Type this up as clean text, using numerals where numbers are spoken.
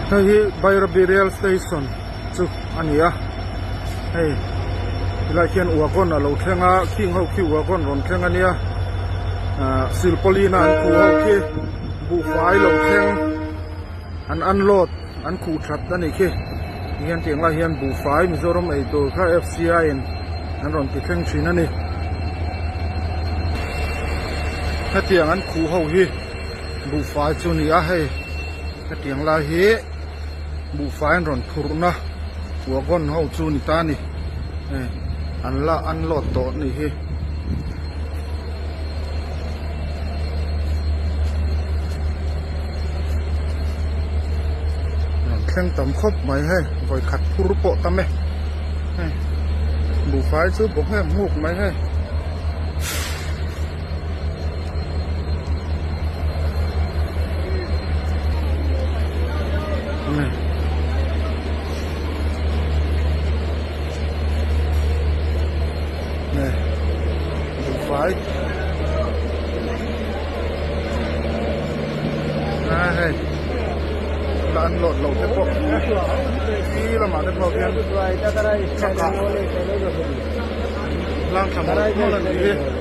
Hei hi Bairabi rail station chu a ni a hei helai khian wagon a lo thleng a khing ho khi wagon rawn thleng a nia ah silpaulin a an khuh ho khi buhfai lo thleng an unload an khuh that a nih khi tihian tiang lai hian buhfai Mizoram ei tur kha F_C_I in an rawn ti thleng thin a ni hetiang an khuh ho hi buhfai chu a ni a hei. Hetiang lai hi buhfai an rawn phurhna wagon ho chu ni ta a ni hei an la unload tawh a nih hi. Rawn thleng tam khawp mai hei vawikhat phur pawh tam e hei buhfai chu bawk em hmuk mai hei. Buhfai a hei la an lawt loh te pawh khi lamah te pawh khian truck ah hlang thla mawlh mawlh a nih hi.